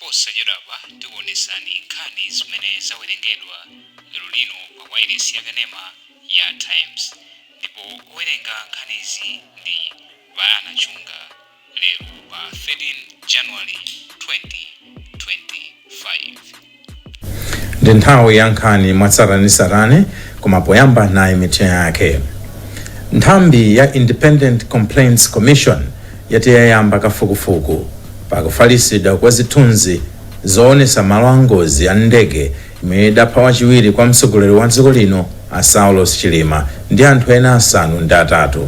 Posachedwapa tikuonesani nkhani zimene zawerengedwa lero lino pa wailesi yakanema ya Times, ndipo owerenga nkhanizi ndi Bayana Chunga lero pa 13 January 2025. Ndi nthawi ya nkhani mwatsatanetsatane, koma poyamba nayi mitu yake. Nthambi ya Independent Complaints Commission yati yayamba kafukufuku pakufalitsidwa kwa zithunzi zoonesa malo a ngozi ya ndege imene idapha wachiwiri kwa mtsogoleri wa dziko lino a Saulos Chilima ndi anthu ena 8.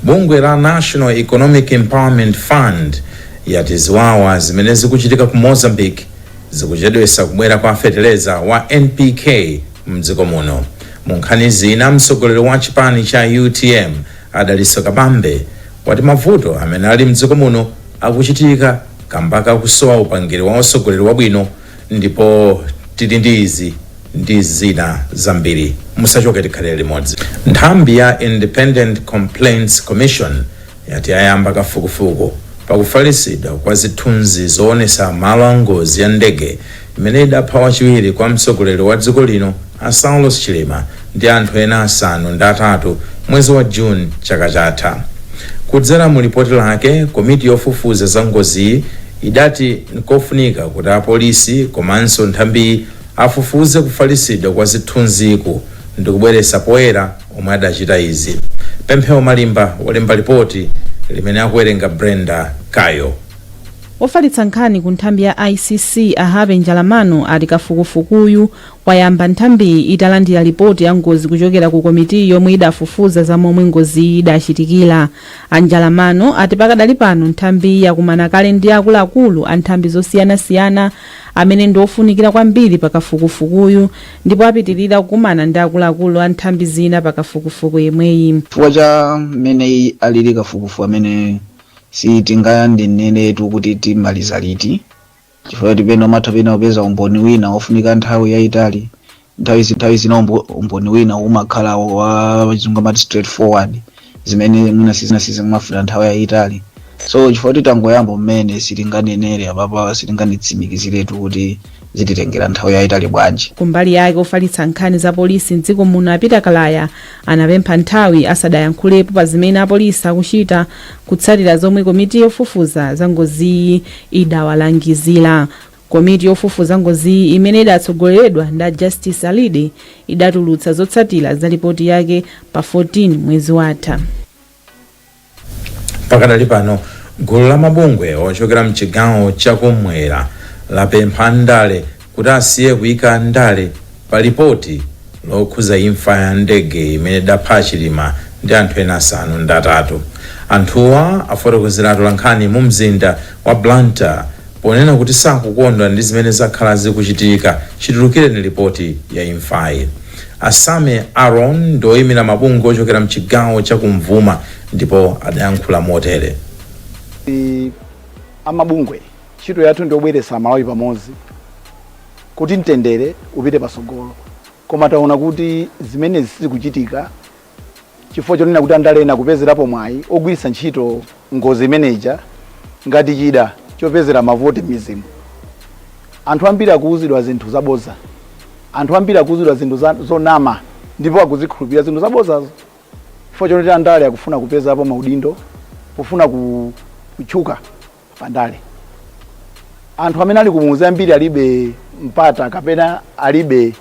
Bungwe la National Economic Empowerment Fund yati ziwawa zimene zikuchitika ku Mozambique zikuchedwesa kubwera kwa feteleza wa NPK mdziko muno. Mu nkhani zina, mtsogoleri wa chipani cha UTM a Dalitso Kabambe wati mavuto amene ali mdziko muno akuchitika kamba kakusowa upangiri wa utsogoleri wabwino. Ndipo tili ndi izi ndi zina zambiri, musachoke, tikhalire limodzi. Nthambi ya Independent Complaints Commission yati yayamba kafukufuku pakufalitsidwa kwa zithunzi zoonesa malo a ngozi ya ndege imene idapha wachiwiri kwa mtsogoleri wa dziko lino a Saulos Chilima ndi anthu ena 8 mwezi wa June chaka chatha. Kudzera mu lipoti lake, komiti yofufuza za ngoziyi idati nkofunika kuti apolisi komanso nthambiyi afufuze kufalitsidwa kwa zithunziku ndi kubweretsa poyera omwe adachita izi. Pemphero Malimba walemba lipoti limene akuwerenga Brenda Kayo. Ofalitsa nkhani ku nthambi ya ICC a Happy Njalamano ati kafukufukuyu wayamba nthambiyi italandira ripoti ya ngozi kuchokera ku komiti yomwe idafufuza za momwe ngoziyi idachitikira. A Njalamano ati pakadali pano nthambiyi yakumana kale ndi akuluakulu a nthambi zosiyanasiyana amene ndi ofunikira kwambiri pakafukufukuyu, ndipo apitirira kukumana ndi akuluakulu a nthambi zina pakafukufuku yemweyi. Chifukwa cha mmene alili kafukufuku amene, sitinganeneretu kuti timaliza liti, chifukwa tipena umatha pena kupeza umboni wina wofunika nthawi yayitali. Nthawi zina umboni wina umakhala wa chizungu amati straightforward, zimene mwina sizimafuna nthawi yayitali. So chifukwa titangoyamba mmene, sitinganenere apapa, sitinganitsimikiziretu kuti zititengera nthawi yayitali bwanji. Kumbali yake, ofalitsa nkhani za polisi mdziko muno a Peter Kalaya anapempha nthawi asadayankhulepo pa zimene apolisi akuchita kutsatira zomwe komiti yofufuza za ngoziyi idawalangizira. Komiti yofufuza ngoziyi imene idatsogoleredwa ndi Justice Alide idatulutsa zotsatira za ripoti yake pa 14 mwezi watha. Pakadali pano, gulu la mabungwe ochokera mchigawo chakumwera lapempha ndale kuti asiye kuyika ndale pa lipoti lokhuza imfa ya ndege imene idapha Chilima ndi anthu ena 8. Anthuwa afotokozeratu la nkhani mu mzinda wa Blantyre ponena kuti sakukondwa ndi zimene zakhala zikuchitika chitulukireni ripoti ya imfayi. Asame Aaron ndi oyimira mabungwe ochokera mchigawo chakumvuma ndipo adayankhula motere. Amabungwe, ntchito yathu ndiyobweretsa Malawi pamodzi kuti mtendere upite patsogolo, koma taona kuti zimenezi sizikuchitika chifukwa chonena kuti andale ena kupezerapo mwayi ogwiritsa ntchito ngozi imeneja ngati chida chopezera mavoti m'midzimu. Anthu ambiri akuwuzidwa zinthu zaboza, anthu ambiri akuwuzidwa zinthu zonama ndipo akuzikhulupirira zinthu zabozazo chifukwa chonoti andale akufuna kupezapo maudindo pofuna kutchuka pandale. Anthu amene ali kumuzi ambiri alibe mpata kapena alibe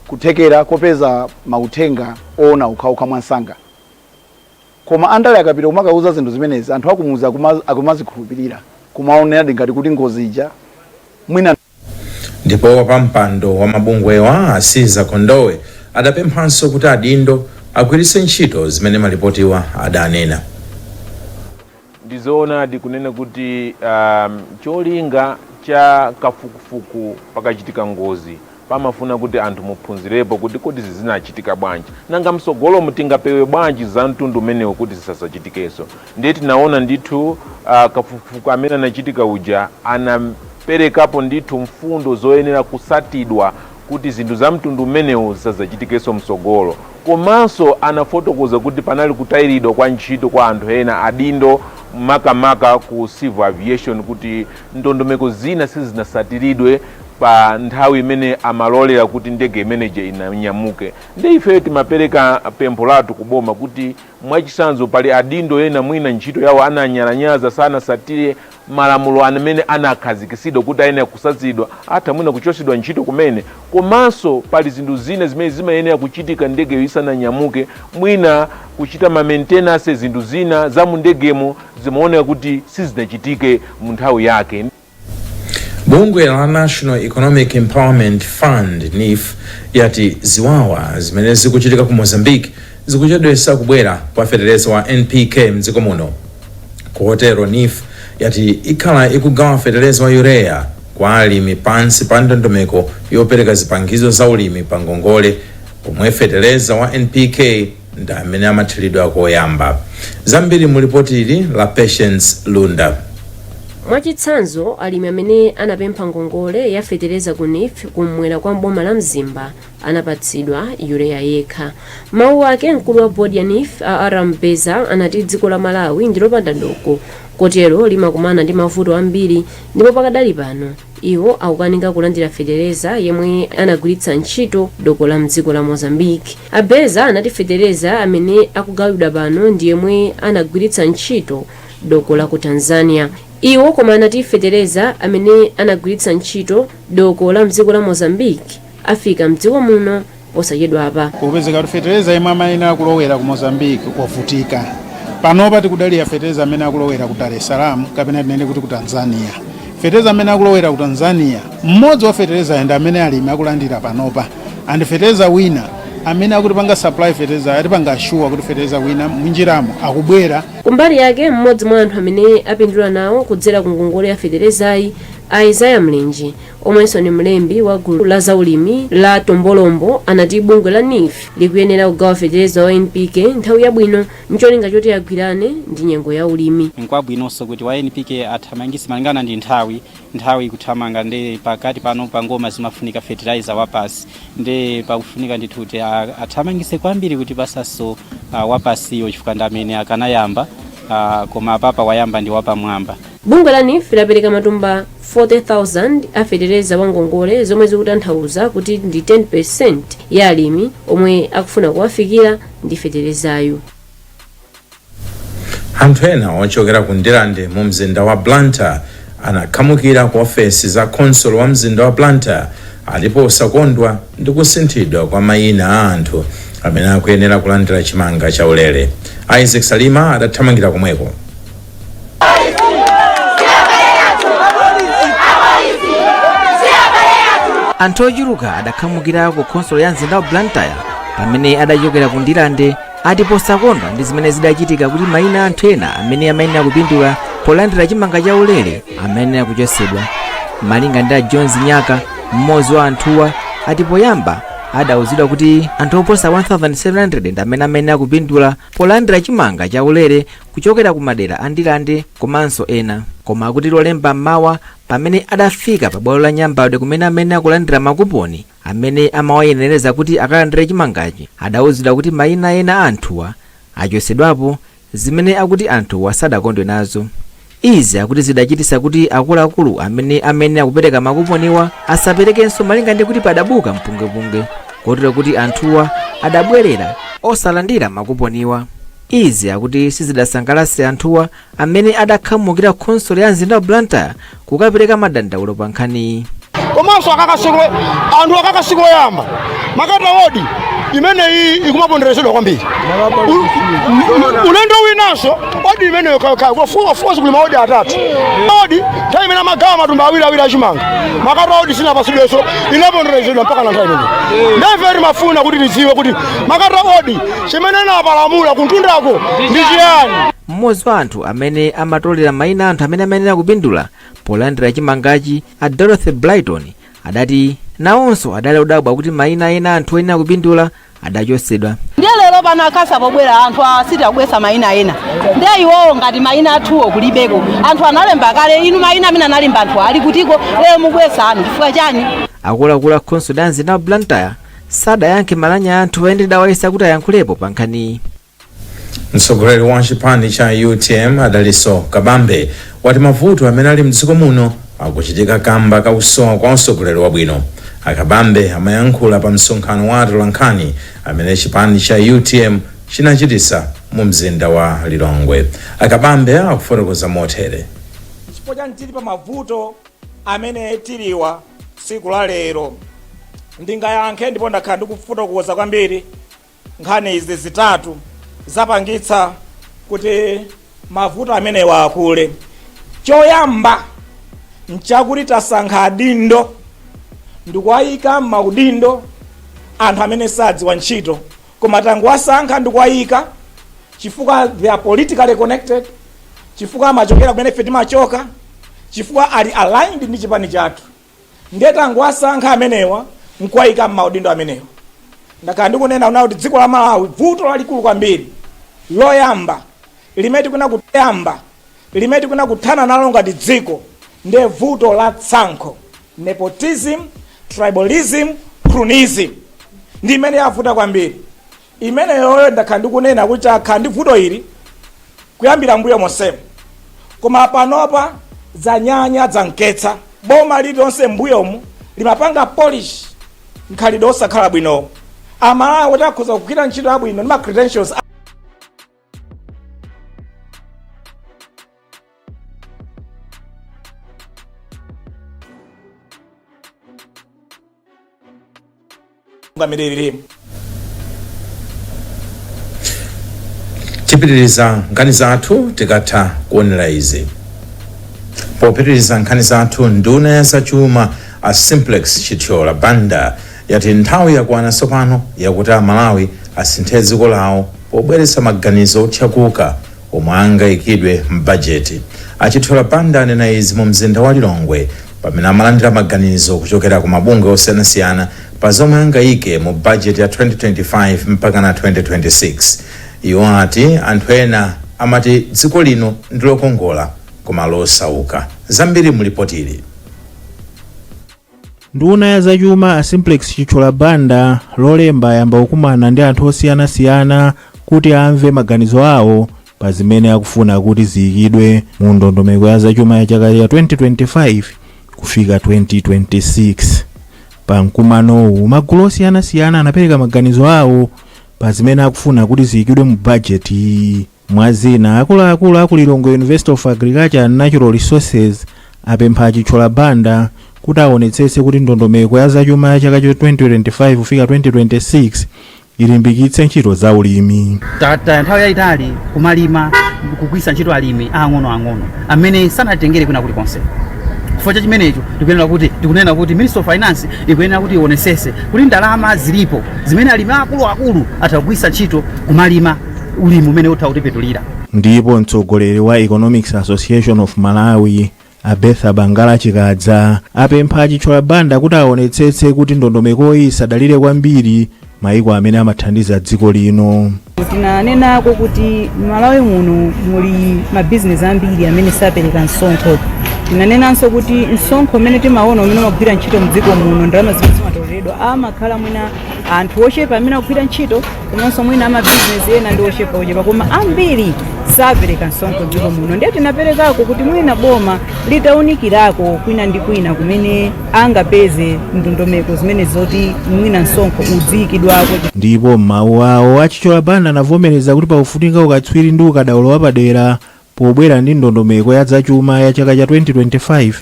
kuthekera kopeza mauthenga oona okhaokha mwansanga, koma andale akapita kumakauza zinthu zimenezi, anthu akumuzi akumazikhulupirira, kumaoneradi ngati kuti ngozi ija mwina. Ndipo wapampando wa mabungwewa Asiza Kondowe adapemphanso kuti adindo agwiritse ntchito zimene malipotiwa adanena. Ndizoonadi kunena kuti cholinga cha kafukufuku pakachitika ngozi pamafuna kuti anthu muphunzirepo kuti kodi zinachitika bwanji, nanga msogolomo tingapewe bwanji za mtundu umenewo kuti zisasachitikenso. Ndiye tinaona ndithu kafukufuku amene anachitika uja anaperekapo ndithu mfundo zoyenera kusatidwa kuti zinthu za mtundu umenewu zisadzachitikenso msogolo. Komanso anafotokoza kuti panali kutayiridwa kwa ntchito kwa anthu ena adindo. Makamaka ku civil aviation, kuti ndondomeko zina sizinasatiridwe pa nthawi imene amalolera kuti ndege imeneja inanyamuke. Ndi ife timapereka pempho lathu kuboma kuti, mwachitsanzo, pali adindo ena mwina ntchito yawo ananyalanyaza, sanasatire malamulo amene anakhazikitsidwa kuti ayenera kusatidwa, atha mwina kuchosedwa ntchito kumene. Komanso pali zinthu zina zimene zimayenera kuchitika ndegeyo isananyamuke, mwina kuchita ma maintenance, zinthu zina za mu ndegemo zimaoneka kuti sizinachitike mu nthawi yake. Bungwe la National Economic Empowerment Fund, NEEF, yati ziwawa zimene zikuchitika ku Mozambique zikuchedwesa kubwera kwa fetereza wa NPK mdziko muno. Kotero NEEF yati ikhala ikugawa fetereza wa urea kwa alimi pansi pa ndondomeko yopereka zipangizo za ulimi pa ngongole, pomwe fetereza wa NPK ndi amene amathiridwa koyamba. Zambiri mu ripoti ili la Patience Lunda. Mwachitsanzo, alimi amene anapempha ngongole ya fetereza ku NEEF kumwera kwa boma la Mzimba anapatsidwa urea yekha. Mawu ake, mkulu wa bodi ya NEEF a Aram Beza anati dziko la Malawi ndi lopanda doko, kotero limakumana ndi mavuto ambiri, ndipo pakadali pano iwo akukanika kulandira fetereza yemwe anagwiritsa ntchito doko la mdziko la Mozambique. Abeza anati fetereza amene akugawidwa pano ndi yemwe anagwiritsa ntchito doko la ku Tanzania. Iwo koma anati fetereza amene anagwiritsa ntchito doko la mdziko la Mozambique afika mdziko muno posachedwapa. Popezeka kuti fetereza yemwe amayenera kulowera ku Mozambique wavutika, panopa tikudalira fetereza amene akulowera ku Dar es Salaam, kapena tinene kuti ku Tanzania. Fetereza amene akulowera ku Tanzania, mmodzi wa fetereza ndi amene alimi akulandira panopa, and fetereza wina amene akutipanga supply fetereza atipanga assure kuti fetereza wina munjiramo akubwera. Kumbali yake, mmodzi mwa anthu amene apindula nawo kudzera ku ngongole ya feterezayi, Isaiah Mlenje, omwenso ni mlembi wa gulu la zaulimi la Tombolombo, anati bungwe la NEEF likuyenera kugawa fetereza wa NPK nthawi yabwino ncholinga choti agwirane ndi nyengo ya ulimi. Nkwabwinonso kuti wa NPK athamangitse malingana ndi nthawi. Nthawi ikuthamanga, ndi pakati pano pa ngoma zimafunika fertilizer wapasi, ndi pakufunika ndithu kuti athamangitse kwambiri kuti pasaso wapasiyo, chifukwa ndi amene akanayamba, koma apapa wayamba ndi wapamwamba. Bungwe la NEEF lapereka matumba 40,000 a fetereza wa ngongole, zomwe zikutanthauza kuti ndi 10% ya alimi omwe akufuna kuwafikira ndi feterezayo. Anthu ena ochokera ku Ndirande mu mzinda wa Blantyre anakhamukira ku ofesi za khonsolo wa mzinda wa Blantyre alipo osakondwa ndi kusinthidwa kwa mayina a anthu amene akuyenera kulandira chimanga chaulere. Isaac Salima adathamangira komweko. Anthu ochuluka adakhamukira ku khonsolo ya mzinda wa Blantyre pamene adachokera ku Ndirande, ati posakondwa ndi zimene zidachitika kuti mayina anthu ena amene amayenera kupindula polandira chimanga chaulere amayenera kuchosedwa. Malinga ndi a Jones Nyaka, mmodzi wa anthuwa, ati poyamba adawuzidwa kuti anthu oposa 1700 ndi amene amayenera kupindula polandira chimanga chaulere kuchokera ku madera a Ndirande komanso ena, koma akuti Lolemba mmawa pamene adafika pa bwalo la Nyambadwe kumene amene akulandira makuponi amene amawayenereza kuti akalandire chimangachi, adawuzidwa kuti mayina ena a anthuwa achosedwapo, zimene akuti anthuwa sadakondwe nazo. Izi akuti zidachitisa kuti akuluakulu amene amayenera kupereka makuponiwa asaperekenso, malinga ndi kuti padabuka mpungwepungwe, kotero kuti anthuwa adabwerera osalandira makuponiwa. Izi akuti sizidasangalatse anthuwa amene adakhamukira khonsolo ya mzinda wa Blantyre kukapereka madandaulo pa nkhaniyi. Komanso akakasiko anthu akakasiko oyamba makata wodi imeneyi ikumaponderezedwa kwambiri. Ulendo winanso odi imeneyo of course kuli maodi atatu. Odi nthawi imene amagawa matumba awiri awiri achimanga, makata odi sinapasidwenso, inaponderezedwa mpaka na nthawi imeneyo. Ndife timafuna kuti tidziwe kuti makata odi chimene inapalamula kuntundako ndi chiyani? Mmodzi wa anthu amene amatolera mayina anthu amene amayenera kupindula polandira chimangachi, a Dorothy Brighton, adati nawonso adali odabwa kuti mayina ena anthu oyenera kupindula adachosedwa. Ndiye lero pano akhasa pobwera anthu asiti akubwesa mayina ena, ndiye iwowo ngati mayina athuwo kulibeko. Anthu analemba kale, inu mayina amene analemba anthu ali kutiko? Lero mubwesa anu chifukwa chani? Akuluakulu a khonsolo ya mzinda wa Blantyre sadayankhe malamya anthu pamene tidawayesa kuti ayankhulepo pa nkhaniyi. Mtsogoleri wa chipani cha UTM Adaliso Kabambe wati mavuto amene ali mdziko muno akuchitika kamba kakusowa kwa utsogoleri wabwino. Akabambe amayankhula pa msonkhano wa atolankhani amene chipani cha UTM chinachitisa mu mzinda wa Lilongwe. Akabambe akufotokoza motere. Chifukwa chani tili pa mavuto amene tiliwa tsiku la lero? Ndingayankhe, ndipo ndakhala ndikufotokoza kwambiri nkhani izi zitatu zapangitsa kuti mavuto amenewa akule. Choyamba nchakuti tasankha adindo ndikuwayika m'maudindo anthu amene sadziwa ntchito, koma tangowasankha ndikuwayika chifukwa they are politically connected, chifukwa amachokera kumene ife timachoka, chifukwa ali aligned ndi chipani chathu. Ndiye tangowasankha amenewa nkuwayika m'maudindo amenewa. Ndakhala ndikunena una kuti dziko la Malawi, vuto lalikulu kwambiri loyamba limene tikuna kuthana nalo ngati dziko ndiye vuto la tsankho, nepotism, tribalism, cronyism, ndi imene yavuta kwambiri imeneyoyo. Ndakhala ndikunena kuti akhala ndi vuto ili kuyambira mbuyo monsemo, koma panopa zanyanya zamketsa. Boma lililonse mbuyomu limapanga polish mkhalidwe osakhala bwinowo. Amalawi kuti akhoza kugwira ntchito yabwino ndi ma credentials amene lilimo. Tipitiriza nkhani zathu tikatha kuonera izi. Popitiriza nkhani zathu, nduna ya zachuma a Simplex Chithyola Banda yati nthawi yakwana tsopano yakuti Amalawi asinthe dziko lawo pobweretsa maganizo othyakuka omwe angayikidwe m'bajeti. Achithyola Banda anena izi mu mzinda wa Lilongwe pamene amalandira maganizo kuchokera ku mabungwe osiyanasiyana pa zomwe angayike mu bajeti ya 2025 mpaka na 2026. Iwo ati anthu ena amati dziko lino ndi lokongola koma losauka. Zambiri mulipotili. Nduna ya zachuma a Simplex Chithyola Banda Lolemba yamba kukumana ndi anthu osiyanasiyana kuti amve maganizo awo pa zimene akufuna kuti ziyikidwe mu ndondomeko ya zachuma ya chaka cha 2025 kufika 2026. Pa mkumanowu, magulu osiyanasiyana anapereka maganizo awo pa zimene akufuna kuti ziyikidwe mu bajeti. Mwazina, akuluakulu aku Lilongwe University of Agriculture and Natural Resources apempha Chithyola Banda kuti aonetsetse kuti ndondomeko ya zachuma ya chaka cha 2025 kufika 2026 ilimbikitse ntchito za ulimi. Tata nthawi yayitali kumalima kugwiritsa ntchito alimi ang'onoang'ono amene sanatengere kwina kulikonse. Chifukwa cha chimenecho tikunena kuti Minister of Finance ikuyenera kuti ionesese kuti ndalama zilipo zimene alimi akuluakulu atha kugwiritsa ntchito kumalima ulimi umene utha kutipindulira. Ndipo mtsogoleri wa Economics Association of Malawi a Bertha Bangala Chikadza apempha Chithyola Banda kuti aonetsetse kuti ndondomekoyi isadalire kwambiri mayiko amene amathandiza dziko lino. Tinanenako kuti Malawi muno muli mabizinesi ambiri amene sapereka msonkho. Tinanenanso kuti msonkho umene timaona umene umagwira ntchito mdziko muno, ndalama zimene zimatoleredwa, amakhala mwina anthu ochepa amene akugwira ntchito, komanso mwina amabizinesi ena ndi ochepa ochepa, koma ambiri sapereka msonkho mdziko muno. Ndiye tinaperekako kuti mwina boma litaunikirako kwina ndi kwina kumene angapeze ndondomeko zimene zoti mwina msonkho udziyikidwako. Ndipo m'mawu awo, a Chithyola Banda anavomereza kuti pakufunika ukatswiri ndi ukadaulo wapadera pobwera ndi ndondomeko ya zachuma ya chaka cha 2025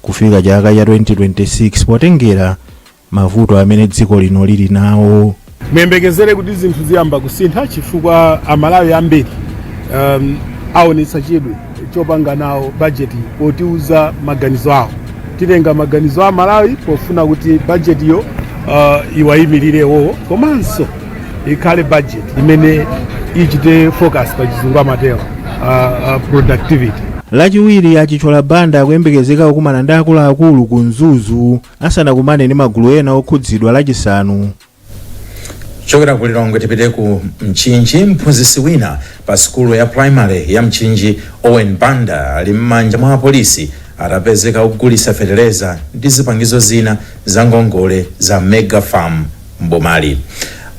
kufika chaka cha 2026, potengera mavuto amene dziko lino lili nawo. Muyembekezere kuti zinthu ziyamba kusintha chifukwa Amalawi ambiri aonetsa chidwi chopanga nawo bajeti potiuza maganizo awo. Titenga maganizo a Malawi pofuna kuti bajetiyo iwayimirirewo, komanso ikhale bajeti imene ichite focus, pa Chizungu amatero productivity. Lachiwiri, a Chithyola Banda akuyembekezeka kukumana ndi akuluakulu ku Mzuzu asanakumane ndi magulu ena okhudzidwa Lachisanu. Kuchokera ku Lilongwe tipite ku Mchinji. Mphunzitsi wina pa sukulu ya primary ya Mchinji, Owen Banda, ali m'manja mwa apolisi atapezeka kugulitsa feteleza ndi zipangizo zina za ngongole za mega farm mbomali.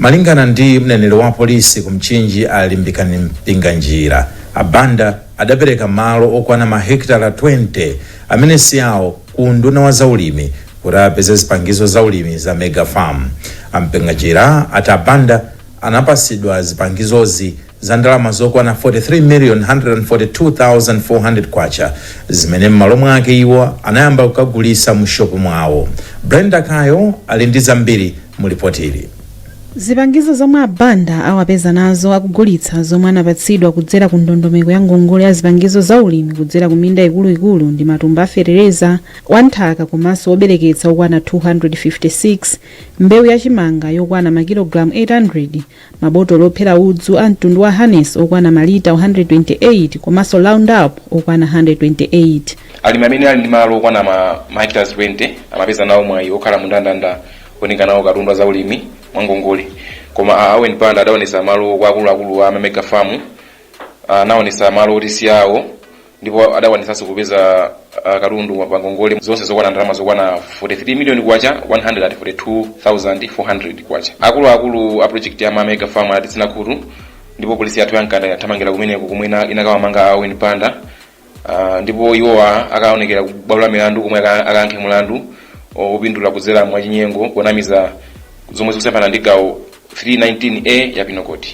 Malingana ndi mneneri wa polisi ku Mchinji, Alimbikani Mpinganjira, Abanda adapereka malo okwana mahekitala 20 amene si awo ku nduna wa zaulimi kuti apeze zipangizo zaulimi za mega farm. Ampinganjira ati Abanda anapasidwa zipangizozi za ndalama zokwana 43 million 142,400 kwacha, zimene m'malo mwake iwo anayamba kukagulisa mu shopu mwawo. Brenda Kayo ali ndi zambiri mu ripotili. Zipangizo zomwe Abanda awapeza nazo akugulitsa zomwe anapatsidwa kudzera ku ndondomeko ya ngongole ya zipangizo za ulimi kudzera ku minda ikuluikulu ndi matumba a fetereza wanthaka komanso obereketsa okwana 256, mbewu yachimanga yokwana makilogalamu 800, mabotolo ophera udzu a mtundu wa Harness okwana malita 128 komanso Roundup okwana 128. Alimi amene ali ndi malo okwana ma hectares 20 amapeza nawo mwayi okhala mu ndandanda otenga nawo katundu wa zaulimi mwangongole, koma a Owen Banda adaonesa malo kwa akuluakulu a mega farm, anaonesa malo oti si awo, ndipo adakwanisanso kupeza katundu pa ngongole zonse zokwana ndalama zokwana 43 million kwacha 142,400 kwacha. Akuluakulu a project ya ma mega farm atitsina khutu, ndipo polisi yathu yankanda inathamangira kumeneko komwe inakawamanga a Owen Banda, ndipo iwowa akaonekera ku bwalo la milandu komwe akayankhe mulandu opindula kudzera mwachinyengo ponamiza, zomwe zikusemphana ndi gawo 319A ya Penal Code.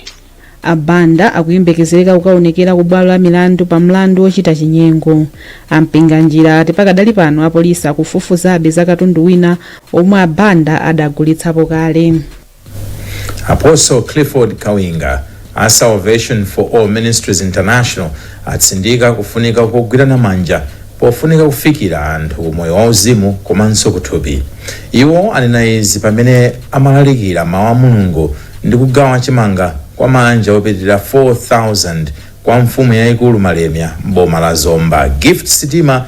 Abanda akuyembekezereka kukaonekera ku bwalo la milandu pa mlandu wochita chinyengo. Ampinganjira ati pakadali pano apolisi akufufuzabe za katundu wina omwe Abanda adagulitsapo kale. Apostle Clifford Kawinga a Salvation for All Ministries International atsindika kufunika kogwirana manja pofunika kufikira anthu moyo wauzimu komanso kuthupi. Iwo anena izi pamene amalalikira mawu a Mulungu ndi kugawa chimanga kwa manja opitirira 4000 kwa mfumu yayikulu Malemia mboma la Zomba. Gift Sitima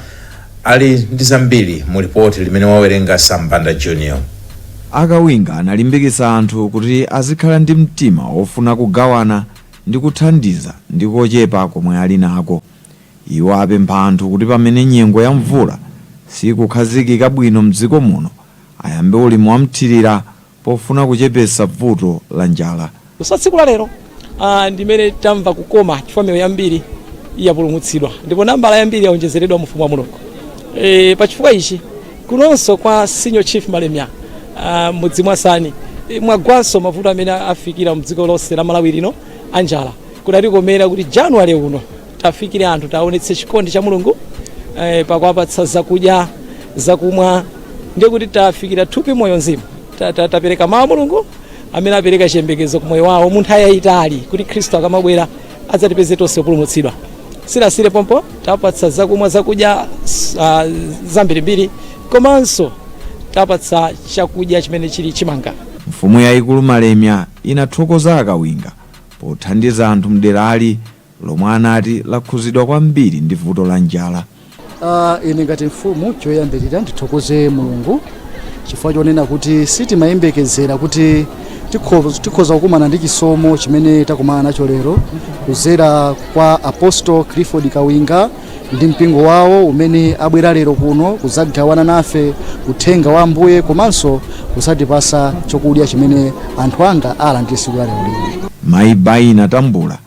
ali ndi zambiri mu ripoti limene wawerenga Sambanda Junior. Akawinga analimbikitsa anthu kuti azikhala ndi mtima wofuna kugawana ndi kuthandiza ndi kochepa komwe ali nako. Iwo apempha anthu kuti pamene nyengo ya mvula sikukhazikika bwino mdziko muno, ayambe ulimi wamthirira pofuna kuchepetsa vuto la njala. So tsiku la lero ndimene tamva kukoma chifukwa miyoyo yambiri yapulumutsidwa ndipo nambala yambiri yaonjezeredwa mu ufumu wa Mulungu. Pachifukwa ichi kunonso kwa Senior Chief Malemia, mudzi mwa Sani, mwagwanso mavuto amene afikira mdziko lonse la Malawi lino anjala. Kudatikomera kuti January uno tafikire anthu, taonetse chikondi cha Mulungu pakuwapatsa zakudya, zakumwa, ndiye kuti tafikira thupi, moyo, mzimu. Tapereka mawu a Mulungu amene apereka chiyembekezo ku moyo wawo mu nthawi yayitali, kuti Khristu akamabwera adzatipeze tonse kupulumutsidwa. Silasire pompo tapatsa zakumwa, zakudya zambirimbiri, komanso tapatsa chakudya chimene chili chimanga. Mfumu yayikulu Malemia inathokoza Akawinga pothandiza anthu mderali lomwe anati lakhuzidwa kwambiri ndi vuto la njala. Ine ngati mfumu, choyambirira ndithokoze Mulungu chifukwa chonena kuti sitimayembekezera kuti tikhoza kukumana ndi chisomo chimene takumana nacho lero kudzera kwa Apostle Clifford Kawinga ndi mpingo wawo umene abwera lero kuno kudzagawana nafe uthenga wa Ambuye komanso kudzatipasa chokudya chimene anthu anga alandire tsiku la lero lino. Mayi Baina Tambula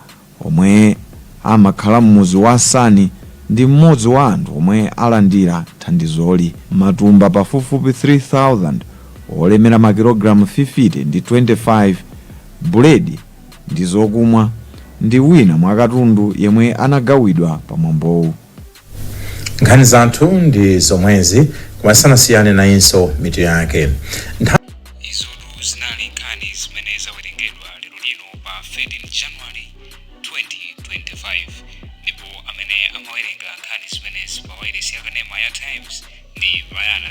omwe amakhala m'muzi wa Sani ndi mmodzi wa anthu omwe alandira thandizoli. Matumba pafupifupi 3000 olemera makilogalamu 50 ndi 25, buledi ndi zokumwa ndi wina mwa katundu yemwe anagawidwa pamwambowu. Nkhani zathu ndi zomwezi, koma sanasiyane nayinso mitu yake. Izotu zinali nkhani zimene zawerengedwa lero lino pa 13 January 2025, ndipo amene amawerenga nkhani zimenezi pa wailesi yakanema ya Times ndi Vayana.